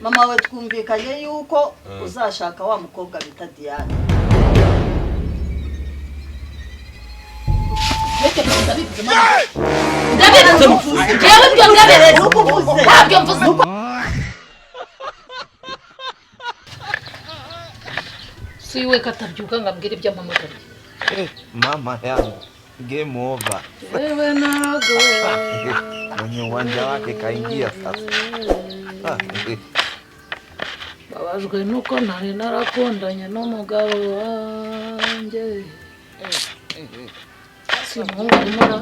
Mama we, twumvikanye yuko uzashaka wa mukobwa bita Diane. Ndabivuze njyewe, ibyo ndabivuze. Nuko uvuze. Ntabyo mvuze. Si we katabyuka ngo ambwire ibyo ampamagariye. Mama yangu, game over. Yewe naragowe. Mwenye uwanja wake kaingia sasa. Ah, Babajwe nuko ntari narakundanye n'umugabo wanjye. Si umuhungu arimo ra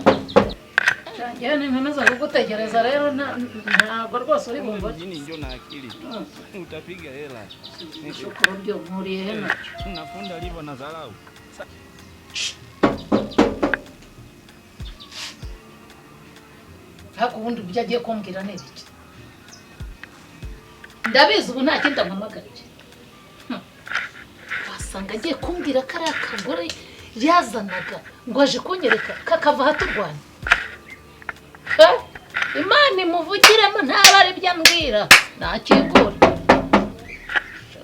njyewe ninkomeza kugutegereza rero, ntabwo rwose uri bumva. Mjini njo na akili utapiga hela. Ibishokoro byo mpuriye he nacyo? Unafunda livo na dharau. Ariko ubundi ibyo agiye kumbwira ni ibiki? Ndabizi ubu nta kindi ampamagariye. Wasanga agiye kumbwira ko ari akagore yazanaga ngo aje kunyereka kakava ahaturwanya. Eh, Imana imuvugiremo, ntaba ari ibyo ambwira, nakingura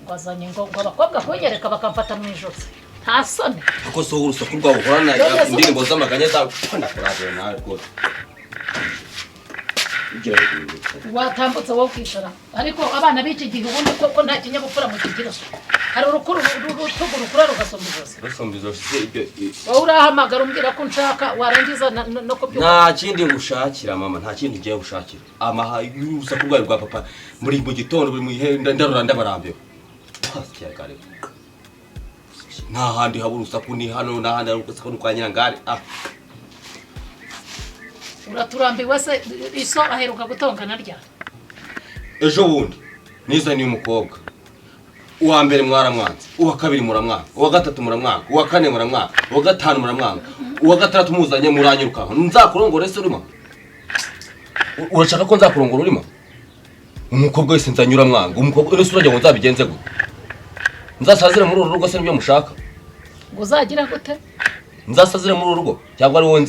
ngo azanye ngo abakobwa kunyereka bakamfata mu ijosi, nta soni. Ako so urusaku rwawe uhorana None se- indirimbo z'amaganya zawe ndakurabiwe nawe rwose. Ugira ngo Watambutse wowe ukicara, ariko abana b'iki gihe ubundi koko nta kinyabupfura mukigira. Hari urukuru urutugu rukura rugasumba ijosi. Rusumba ijosi se ibyo Wowe urahamagara umbwira ko unshaka, warangiza no kubyuka. Nta kindi ngushakira mama, nta kindi ugiye gushakira. Amaha y'urusaku rwawe rwa papa muri mu gitondo buri mu gihe ndarora ndabarambiwe. Kare. Nta handi haba urusaku ni hano, nta handi haba urusaku ni kwa Nyirangare. Ah. Uraturambiwe se? Iso aheruka gutongana ryari? Ejo bundi nizaniye umukobwa uwa mbere mwaramwanze, uwa kabiri muramwanga, uwa gatatu muramwanga, uwa kane muramwanga, uwa gatanu muramwanga, uwa gatandatu muzanye muranyirukanka. Nzakurongora ese urimo? Urashaka ko nzakurongora urimo? Umukobwa wese nzanye uramwanga. Umukobwa wese uragira ngo nzabigenze gute? Nzasazire muri uru rugo se nibyo mushaka? Ngo uzagira gute? Nzasazire muri uru rugo cyangwa ari wowe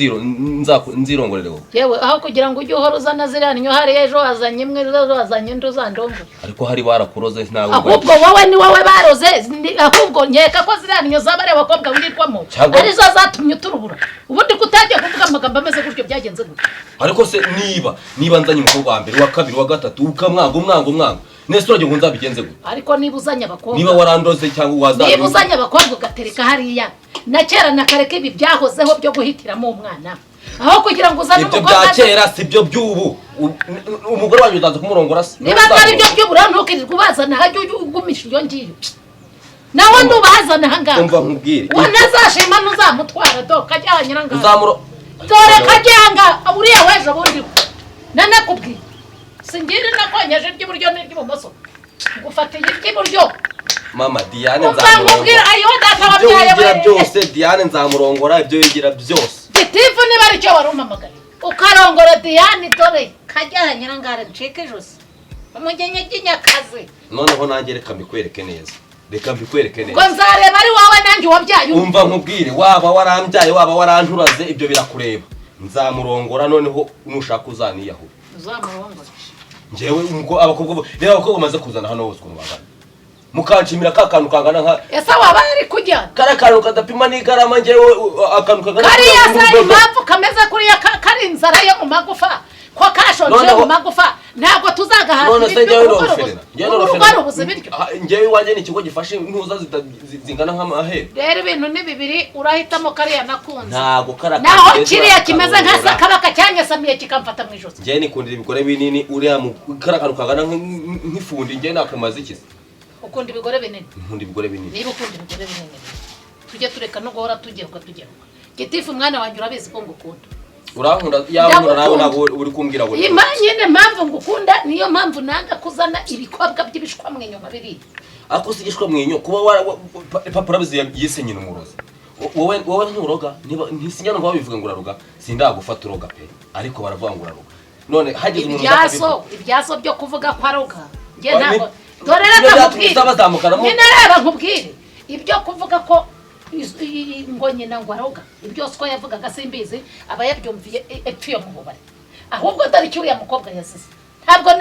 nzirongorere wowe? Yewe, aho kugira ngo ujye uhora uzana ziriya nnyo hariya, ejo wazanye imwe, ejo wazanye indi, uzandongore. Ariko hari barakuroze nawe. Ahubwo wowe ni wowe baroze, ahubwo nkeka ko ziriya nnyo zaba ari abakobwa wirirwamo arizo zatumye uturubura. Ubundi kutagiye kuvuga amagambo ameze gutyo, byagenze gutyo. Ariko se niba nzanye umukobwa wa mbere, wa kabiri, wa gatatu, ukamwanga, umwanga, umwanga, nese uragira ngo nzabigenze gute? Ariko niba uzanye abakobwa Niba warandoze cyangwa waza Niba uzanye abakobwa ugatereka hariya, na kera na kare ko ibi byahozeho byo guhitiramo umwana, aho kugira ngo uzane Ibyo umukobwa bya kera si byo by'ubu. Umugore wanjye uzaza kumurongora se? Niba atari byo by'ubura, ntukirirwe ubazana hajya, ujye ugumisha iyo ngiyo nawe ntubazana aha ngaha. Umva nkubwire. Uwo ntazashima ntuzamutwara, do kajya aha nyirangaha. Uzamuro Dore kajyanga uriya w'ejo bundi nanakubwiye, singiri nakonyeje iry'iburyo n'iry'ibumoso, ngufatiye iry'iburyo. Mama, Diane Umva nkubwira nzamurongora. Ayo data Ibyo wabyaye wigira we. byose, Diane nzamurongora, ibyo wigira byose. Gitifu, niba aricyo wari umpamagaye ukarongora Diane, dore kajya nyirangara ncike ijosi umunyenyeginyakazi. Noneho nanjye reka mbikwereke neza, reka mbikwereke Ngo neza. nzareba ari wowe nanjye wabyaye undi. Umva nkubwire, waba warambyaye, waba waranturaze, ibyo birakureba. Nzamurongora, noneho nushaka uzaniyahura. Uzamurongore. Njyewe abakobwa reba abakobwa bamaze kuzana hano bose ukuntu bangana, mukanshimira ka kantu kangana nka Ese waba yari kujyana kariya kantu kadapima n'igarama. Njyewe akantu kangana kariya se nk'urudodo. Impamvu kameze kuriya kari inzara yo mu magufa, ko kashonje Noneho mu magufa, ntabwo tuzagahata. None se njyewe noroferera? Njyewe Urugo noroferera? rubuze ibiryo. Ah, njyewe iwanjye ni ikigo gifashe intuza zingana nk'amahera. Rero ibintu ni bibiri, urahitamo kariya nakunze Ntago kariya naho kantu kiriya kimeze nka karongora. sakabaka cyanyasamiye kikamfata mu ijosi. Njyewe nikundira ibigore binini. Uriya kariya kantu kangana nk'ifundi, njyewe nakamaze iki se? Ukunda ibigore binini? Nkunda ibigore binini. Niba ukunda ibigore binini, tujye tureka no guhora tugeruka tugeruka. Gitifu, umwana wanjye, urabizi ko ngukunda. Urankunda, yankunda nawe. Ndagukunda. Ntabwo uri kumbwira ngo Nyine mpamvu ngukunda, niyo mpamvu nanga kuzana ibikobwa by'ibishwamwe inyuma biriya. Ariko si igishwa mwinyo kuba papa urabizi yise nyina umurozi. Wowe nturoga, niba ntisinya numva babivuga ngo uraroga, sindagufata uroga pe, ariko baravuga ngo uraroga. None hagize umuntu uza Ibyaso akabivuga. Ibyaso byo kuvuga ko aroga njye Ah, ntabwo dore nibyo reka byatumye nkubwire. utabazamukanamo? Nyine reba nkubwire, ibyo kuvuga ko ngo nyina ngo aroga, ibyo siko yavugaga simbizi, aba yabyumviye epfo iyo mu bubari. Ahubwo dore icyo uriya mukobwa yazize, ntabwo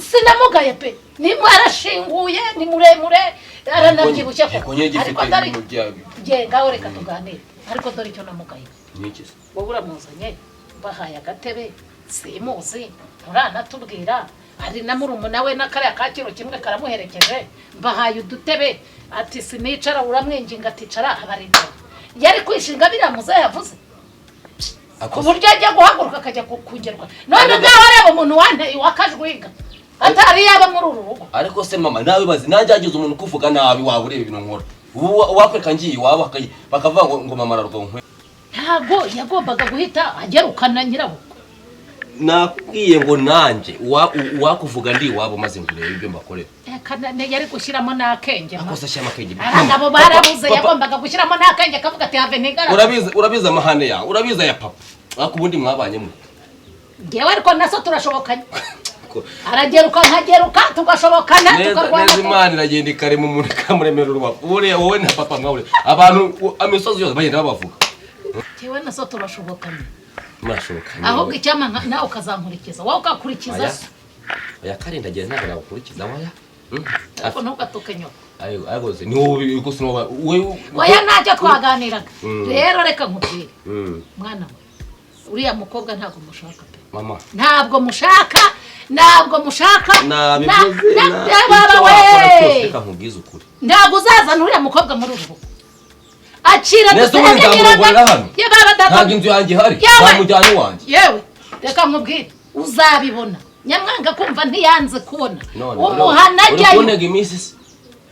Sinamugaye pe, ni arashinguye, ni muremure, aranabyibushye Ariko koko. nyine gifite Ariko atari ibintu bya gengaho, reka tuganire. Ariko dore icyo namugaye. Ni iki se? Wowe uramuzanye, bahaye agatebe, simuzi, nturanatubwira ari na murumuna we n'akariya ka kiro kimwe karamuherekeje. Mbahaye udutebe, ati sinicara, uramwinginga aticara, abaricara. Yari kwishinga biriya muzehe yavuze ku buryo ajya guhaguruka akajya kugerwa none ngaho areba umuntu wanteye wakajwiga atari yaba muri uru rugo. Ariko se mama, nawe bazi nanjye hagize umuntu ukuvuga nabi, waba ureba ibintu nkora ubu, wakwereka ngiye iwabo bakavuga ngo mama ararwa nkwe. Ntabwo yagombaga guhita agerukana nyirabukwe. Nakubwiye ngo nanjye uwakuvuga ndi iwabo maze ngo urebe ibyo mbakorera. Reka yari gushyiramo n'akenge ma. Akoze ashyiramo akenge. Abagabo barabuze. Papa- Yagombaga gushyiramo n'akenge akavuga ati have ntigara. Urabizi amahane yawe, urabizi aya papa, ariko ubundi mwabanye mwe. Ngewe ariko naso turashobokanye, arageruka nkageruka, tugashobokana. Neza. Tukarwana. Neza, Imana iragenda ikarema umuntu ikamuremera urubavu. Buriya wowe na papa mwabure abantu imisozi yose bagenda babavuga. Ngewe naso turashobokanye. Murashobokanye. Ahubwo icyampa nawe ukazankurikiza, wowe ugakurikiza Oya. so. Oya, karindagira, ntabwo nagukurikiza, oya. Ariko ntugatuke nyoko. Ariko se ni wowe gusa wowe? Oya, ntacyo twaganiraga. Rero reka nkubwire, mwana we, uriya mukobwa ntabwo mushaka pe. Mama. Ntabwo mushaka, ntabwo mushaka. Nabivuze. Baba Icyo we! wakora cyose, reka nkubwize ukuri. Ntabwo uzazana uriya mukobwa muri uru rugo, akira. Neza, ubundi nzamurongorera hano? Ye baba data! Ntabwo inzu yanjye ihari. Yewe! Nzamujyana iwanjye. Yewe, reka nkubwire, uzabibona. Nyamwanga kumva ntiyanze kubona. None Umuhana uri ajyayo. kuntega iminsi se?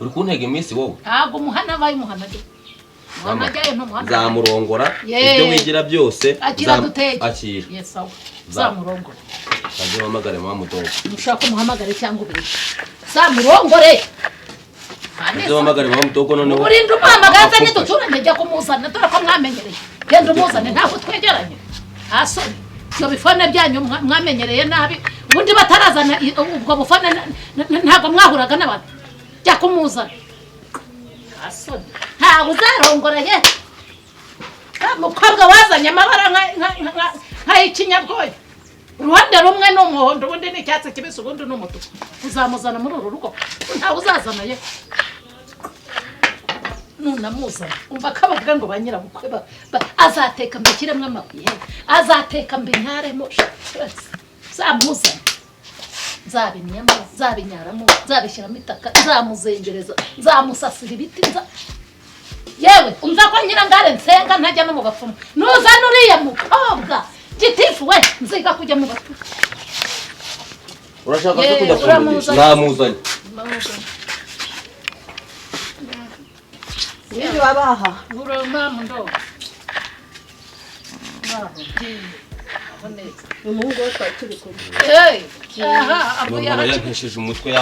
Uri kuntega iminsi wowe? Ntabwo umuhana abaye umuhana ajyayo, umuhana Mama, ajyayo ntumuhana. nzamurongora. Ye. Ibyo wigira byose. Akira dutege. Akira. Yes, sawa, zamurongore. Kaze uhamagare mama mudogo. Mushaka umuhamagare cyangwa ubireke, zamurongore. Kaze uhamagare mama mudogo noneho. Urinde umuhamagara se? Akufashe. Ntiduturanye, jya kumuzana, dore ko mwamenyereye. Genda umuzane, ntabwo twegeranye. Nta soni, ibyo bifone byanyu mwamenyereye nabi. Ubundi batarazana ubwo bufone ntabwo mwahuraga n'abantu. Jya kumuzana, nta soni. Ntabwo uzarongora ye wa mukobwa wazanye amabara nk'ay'ikinyabwoya, uruhande rumwe ni umuhondo, ubundi ni icyatsi kibisi, ubundi ni umutuku. Uzamuzana muri uru rugo? Ntawe uzazana ye. Nunamuzana, umva ko abavuga ngo ba nyirabukwe azateka mbishyiremo amabuye, azateka mbinyaremo. Zamuzana, nzabinyamo, nzabinyaramo, nzabishyiramo itaka, nzamuzengereza, nzamusasira ibiti, yewe umva ko nyirangare nsenga ntajya no mu bapfumu. Nuzana uriya mukobwa, gitifu we, nziga kujya mu bapfumu. Urashaka se Ye, kujya kumvugisha? uramuzanye. Namuzanye. Mwiriwe abaha. Mama ndo. Aho neza. Umuhungu we twari turi kumwe. Hey, aha, avuye Mama aha. yantesheje umutwe,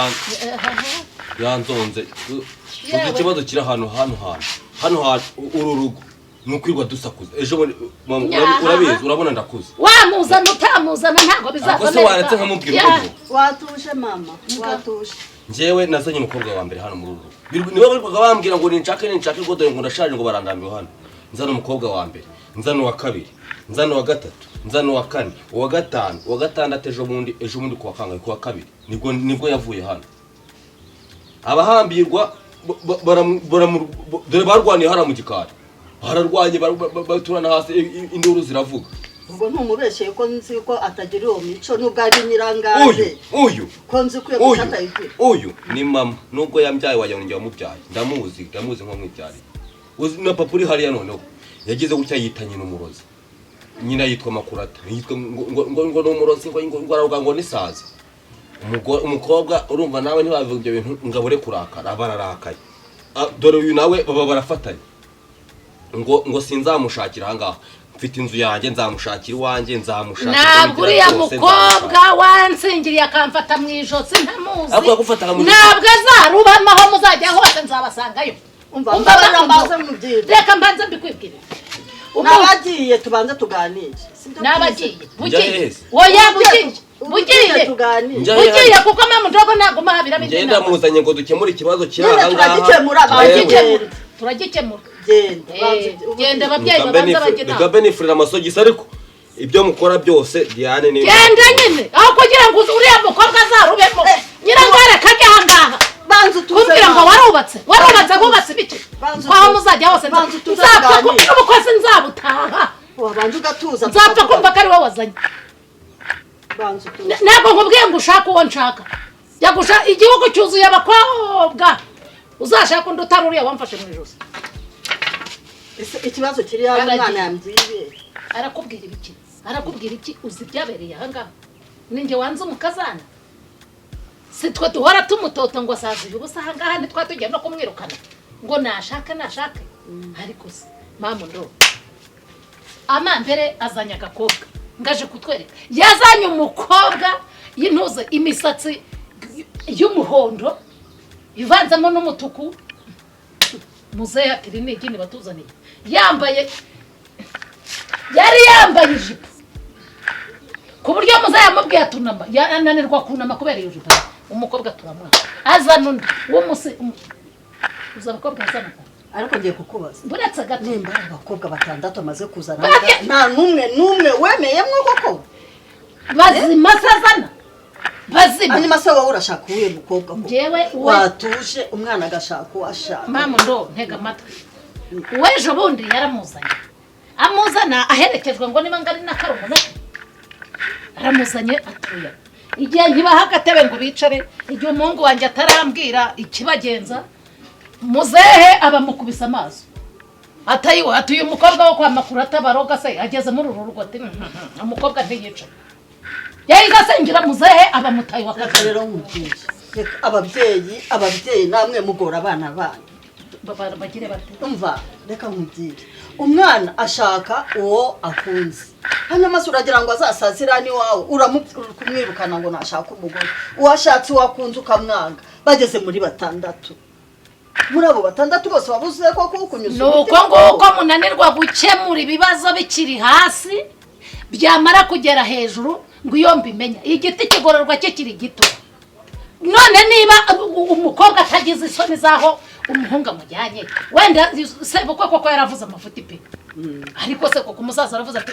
yanzonze. Uzi ikibazo kiri ahantu hano hantu hano hantu uru rugo ni ukwirwa dusakuza ejo bundi mama, Nyaha. urabizi, urabona ndakuze. Wamuzana utamuzana ntabwo Ariko se waretse nkamubwira Ya. uburyo? Watuje mama, watuje. Njyewe nazanye umukobwa wa mbere hano muri uru rugo. Nibo birirwaga bambwira ngo ninshake, ninshake, ngo dore ngo ndashaje, ngo barandambiwe hano. Nzana umukobwa wa mbere, nzana uwa kabiri, nzana uwa gatatu, nzana uwa kane, uwa gatanu, uwa gatandatu. Ejo bundi kuwa kangahe, kuwa kabiri, nibwo yavuye hano. Abahambirwa dore barwaniye hariya mu gikari, bararwanye, baturana hasi, induru ziravuga. Ubwo ntumubeshye ko nzi ko atagira uwo mico nubwo ari nyirangaze. Uyu Ko nzi ko iyo mico uyu atayigira. Uyu ni mama, nubwo yambyaye wagira ngo njye wamubyaye. Ndamuzi, ndamuzi nko mwibyariye. Uzi na papa uri hariya noneho yagize gutya yita nyina umurozi. Nyina yitwa Makurata, yitwa ngo ni umurozi, ngo aravuga ngo nisazi. Umukobwa urumva nawe ntibavuga ibyo bintu ngo abure kurakara, aba ararakaye. Ah, dore uyu nawe baba barafatanye ngo sinzamushakira ahangaha, mfite inzu yanjye, nzamushakira iwanjye, nzamushakira Ntabwo ibyo uriya byose, mukobwa nzamushakira. wansingiriye akamfata mu ijosi ntamuzi. Ariko yagufataga mu ijosi. Ntabwo azarubamo, aho muzajya hose nzabasangayo. Umva, Umva, mbabarira mbabarira. mbanze mubwire. Reka mbanze mbikwibwire. N'abagiye tubanze tuganire. Sibyo? N'abagiye. Njya Bugiye. heza. Oya, bugiye. Bugiye Bugiye. tuganire. Njya Bugiye kuko mama ndogo naguma habira. Njye ndamuzanye ngo dukemure ikibazo kiri Nyine aha ngaha. turagikemura, Yewe. bagikemura. Turagikemura. Genda. Genda, ababyeyi Reka mbe babanza bajye reka inama. mbe nifurira amasogisi ariko Ibyo mukora byose Diane ni Genda nyine aho kugira ngo uriya mukobwa azarubemo nyirangware kajya ahangaha. Banza utuze Kumbwira ngo mama. warubatse, warubatse, wubatse ibiki? Banza Kwaho utuze. muzajya hose Banza utuze nzapfa tuganire. n'umukozi nzabutaha. Wabanza ugatuza. Nzapfa kumva ko ari wowe wazanye. Banza utuze. Ntabwo nkubwiye ngo ushake uwo nshaka. Jya gushaka, igihugu cyuzuye abakobwa, uzashaka undi utari uriya wamfashe mu ijosi. Ese ikibazo kiri hano Aragiye. umwana yambwiye. Arakubwira ibiki? Arakubwira iki? Uzi ibyabereye ahangaha? Ninjye wanze umukazana, si twe duhora tumutota ngo asaziye ubusa ahangaha, ntitwa tugiye no kumwirukana ngo nashake nashake. Ariko se mama, ndo amambere azanye agakobwa ngaje kutwereka, yazanye umukobwa y'intuze, imisatsi y'umuhondo ivanzemo n'umutuku. Muzehe ati: "Iri ni igini batuzaniye." Yambaye, yari yambaye ijipo ku buryo muzehe yamubwiye atunama, yananirwa kunama kubera iyo jipo. Umukobwa turamuha, azana undi w'umusi uzi abakobwa yazanaga. Ariko ngiye kukubaza. Buretse gato. Nimba ari abakobwa batandatu amaze kuzana, nta n'umwe n'umwe wemeyemwo koko? Bazima se azana bazima? Hanyuma se wowe urashaka uwuhe mukobwa koko? Njyewe uwe Watuje umwana agashaka uwo ashaka. Mama, ndo ntega amatwi. Uw'ejo bundi yaramuzanye, amuzana aherekejwe ngo niba ngari na karumuna ke. Aramuzanye atuye igihe nkibaha agatebe ngo bicare, igihe umuhungu wanjye atarambwira ikibagenza, muzehe abamukubise amaso atayiwe, atuye umukobwa wo kwa Makuru atabaroga se ageze muri uru rugo, ati: Umukobwa ntiyica." Yahise asengera muzehe, abamutaye wa Reka kabiri. rero nkubwire, reka ababyeyi namwe mugora abana banyu. Bagire bate? Umva, reka nkubwire, umwana ashaka uwo akunze. Hanyuma se uragira ngo azasazira n'iwawe? Kumwirukana ngo nashaka umugore, uwashatse uwo akunze ukamwanga. Bageze muri batandatu, muri abo batandatu bose wabuze ko kukunyuza Ni uko nguko munanirwa gukemura ibibazo bikiri hasi, byamara kugera hejuru ngo iyo mbimenya. Igiti kigororwa kikiri gito. None niba umukobwa atagize isoni z'aho umuhungu amujyanye, wenda sebukwe koko yaravuze amafuti pe, ariko se koko umusaza aravuze ati: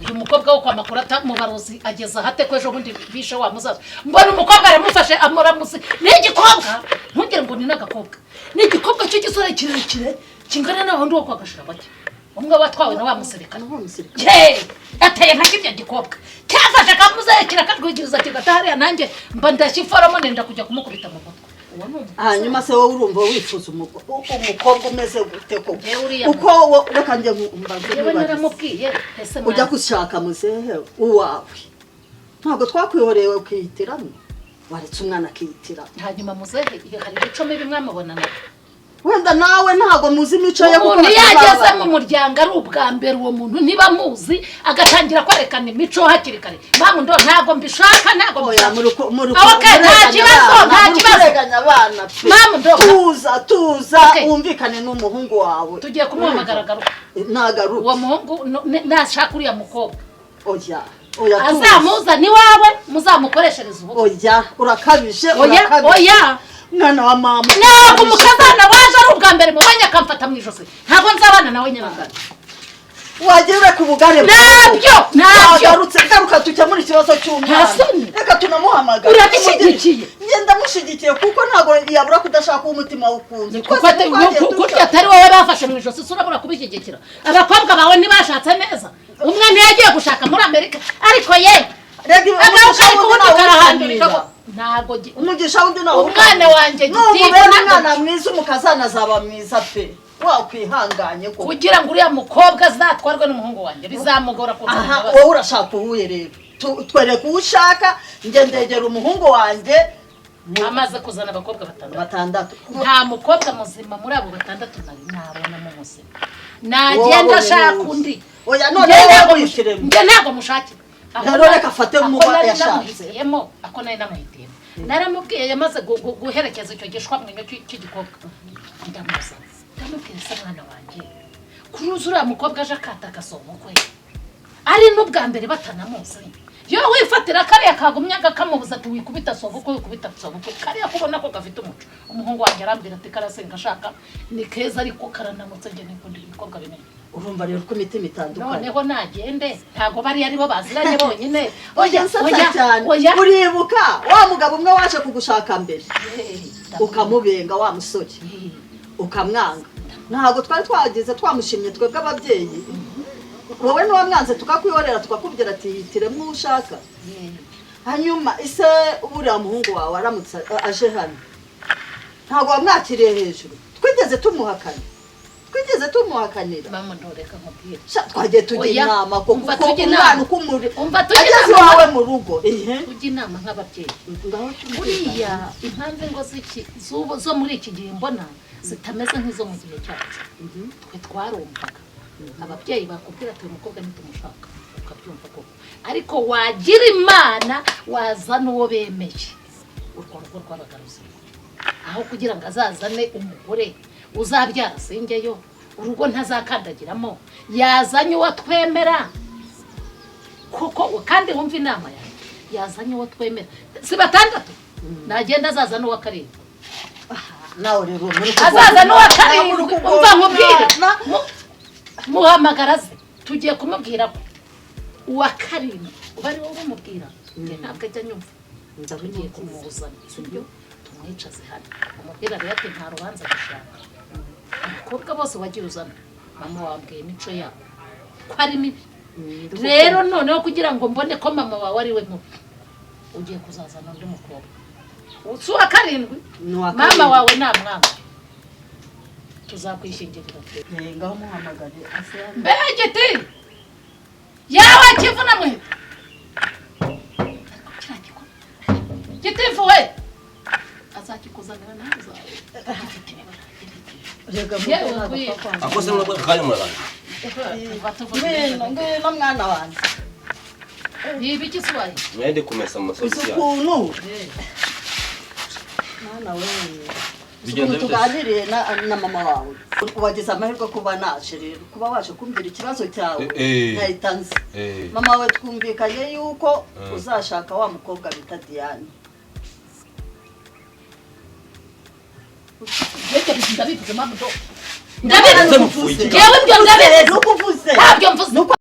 Uyu mukobwa wo kwa Makuru atamubarozi ageze ahate ko ejo bundi bishe wa musaza?" Mbona umukobwa aramufashe amuramusi. Ni igikobwa, ntugire ngo ni n'agakobwa, ni igikobwa cy'igisore kirekire kingana na wundi wo kwa Gashirabake, umwe watwawe na wa musirikare. Ye, ateye nka kirya gikobwa cyafashe kamuzehe kirakatwigiriza kigata hariya, nanjye mba ndashya iforomo nenda kujya kumukubita mu mutwe. Uwo ni umusaza. Hanyuma se wowe urumva wifuza umukobwa umeze gute koko? Yewe uriya Uko reka njye mbanze Yewe nkwibarize. naramubwiye ese Ujya mwana gushaka muzehe uwawe, ntabwo twakwihoreye ukihitiramo? Waretse umwana akihitiramo. Hanyuma muzehe hari imico mibi mwamubonanaga. Wenda nawe ntabwo muzi imico ye kuko Umuntu iyo ageze batazabana. mu muryango ari ubwa mbere, uwo muntu ntibamuzi, agatangira kwerekana imico hakiri kare. Mpamvu ndo ntabwo mbishaka, ntabwo Oya, mbishaka. muri Okay, nta kurenganya kibazo, abana, nta muri kibazo. kurenganya abana pe. Mama, Tuza, tuza. Okay. Wumvikane n'umuhungu wawe. Tugiye kumuhamagara agaruka. Nagaruka. Uwo muhungu nashaka uriya mukobwa, Oya, oya, tuza. azamuzane iwawe, muzamukoreshereze ubukwe. Oya, urakabije. Oya. Urakabije. Oya. Mwana wa mama. Ntabwo umukazana waje ari ubwa mbere mubonye akamfata mu ijosi, ntabwo nzabana nawe nyaragana. Wagira ureka ubugare. Ntabyo, ntabyo. Wagarutse, garuka dukemure ikibazo cy'umwana. Nta soni. Reka tunamuhamagara. Urabishyigikiye? Njye ndamushyigikiye kuko ntabwo yabura kudashaka uwo umutima wukunze. Kuko kurya atari wowe bafashe mu ijosi se urabura kubishyigikira? Abakobwa bawe ntibashatse neza? Umwe ntiyagiye gushaka muri Amerika? Ariko ye agaruka, ariko ubundi karahandurika ntabwo Umugisha wundi nawe. Umwana wanjye gitifu Numubera umwana mwiza, umukazana azaba mwiza pe. Wakwihanganye ko Kugira ngo uriya mukobwa azatwarwe n'umuhungu wanjye bizamugora kuzana Aha. imbabazi. Wowe urashaka uwuhe rero? Twereke uwo ushaka, njye ndegera umuhungu wanjye. Amaze kuzana abakobwa batandatu. Batandatu. Nta mukobwa muzima muri abo batandatu nari nabonamo muzima. Wowe Nagenda wabonye ashaka n'uwuhe? undi. Oya, none Njye wowe ntabwo wihitiremo. Njye ntabwo mushakira. Rero reka afate Ako muba nari yashatse. namuhitiyemo, ako nari namuhitiyemo naramubwiye. Yamaze guherekeza icyo gishwamwinyo cy'igikobwa, ndamuzana, ndamubwira: "Se mwana wanjye, kuruza uriya mukobwa aje akatakaza umukwe ari n'ubwa mbere batanamuzi, Yo wifatira kariya kagumyaga kamubuza ati wikubita sobukwe, wikubita sobukwe, kariya kubona ko gafite umuco. Umuhungu wanjye arambwira ati karasenga ashaka ni keza, ariko karanamutse, njye nikundira ibikobwa binini. Urumva rero ko imitima itandukanye. Noneho nagende, ntabwo bariya aribo baziranye bonyine. Oya, nsatsa cyane. Oya. Uribuka wa mugabo umwe waje kugushaka mbere, ukamubenga wa musore, ukamwanga? Ntabwo twari twagize twamushimye twebwe ababyeyi, wowe n'uwamwanze tukakwihorera, tukakubwira ati hitiremo uwo ushaka. Hanyuma ise buriya muhungu wawe aramutse aje hano, ntabwo wamwakiriye hejuru? Twigeze tumuhakana? Twigeze tumuhakanira? Mama, ndoreka nkubwire. Sha, twagiye tujya Oya, inama ko umva kuko tujya umwana inama. uko umuri Umva tujya ageze inama. iwawe mu rugo, ihe. Tujya inama nk'ababyeyi. Ngaho cyumvikana. Buriya impamvu ingo z'iki z'ubu zo muri iki gihe mbona zitameze nk'izo mu gihe cyacu, twe twarumvaga ababyeyi bakubwira ati uyu mukobwa ntitumushaka, ukabyumva koko, ariko wagira Imana wazana uwo bemeye, urwo rugo rwabaga ruzima. Aho kugira ngo azazane umugore uzabyara asengeyo, urugo ntazakandagiramo, yazanye uwo twemera kuko. Kandi wumva inama yanjye, yazanye uwo twemera, si batandatu, nagenda azazana uwa karindwi. Nawe rero muri Azaza n'uwa Nawe uri karindwi. kugora Umva nkubwire. umwana. Muhamagara aze, tugiye kumubwira ko uwa karindwi uba ari wowe umubwira, njye ntabwo ajya anyumva. Tugiye kumuzana, sibyo? Tumwicaze hano, umubwira rero ati nta rubanza dushaka, abakobwa bose wagiye uzana, mama wambwiye imico yabo ko ari mibi. Rero noneho kugira ngo mbone ko mama wawe ari we mubi, ugiye kuzazana undi mukobwa, si uwa karindwi. Ni uwa Mama karindwi. wawe namwanga, tuzakwishingirira twe. Eh, ngaho muhamagare ase hano. Mbe giti yawe kivuna muheto, ariko kiriya gikoma gitifu we azakikuzanira, nawe uzawe gifite ibibara. Rega Yewe, muto ntabwo nkwiye. apfa kwanga. Ako se mwebwe akanya murabanza. Ngwino, ngwino mwana wanjye. Ni ibiki se ubaye? Mwende kumesa mu Uzi masogisi yanyu. ukuntu mwana we Bigenze ukuntu bite se? tuganiriye na mama wawe, wagize amahirwe kuba naje rero, kuba waje kumbwira ikibazo cyawe, nkahita nzi. Mama wawe twumvikanye yuko uzashaka wa mukobwa bita Diane. Ndabivuze mama, ndabivuze. Mupfuye iki? Jewe ibyo ndabivuze. Nuko uvuze. Ntabyo mvuze. Nuko.